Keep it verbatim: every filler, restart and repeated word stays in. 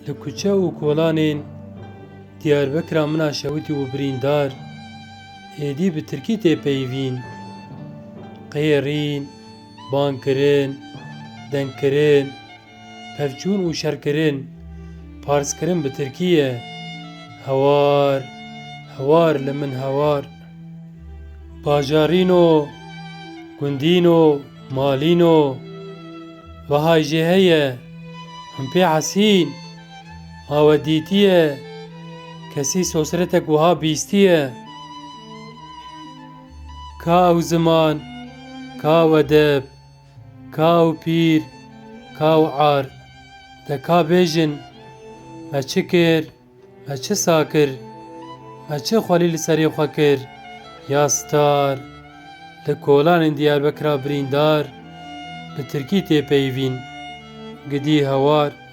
Li kuçe û kolanên Diyarbekira min a şewitî û birîndar êdî bi tirkî tê peyivîn. Qêrîn, bankirin, dengkirin, pevçûn û şerkirin, parskirin bi tirkî ye. Hewar, hewar li min hewar. Bajarîno, gundîno, malîno, wiha jê heye, him pê hesîn, ma we dîtiye, kesî sosretek wiha bîstiye? Ka ew ziman, ka ew edeb, ka ew pîr, ka ew ar, de ka bêjin, me çi kir, me çi sa kir, me çi xwelî li serê xwe kir, ya star, li kolanên Diyarbekira birîndar, bi tirkî tê peyivîn, gidî hewar.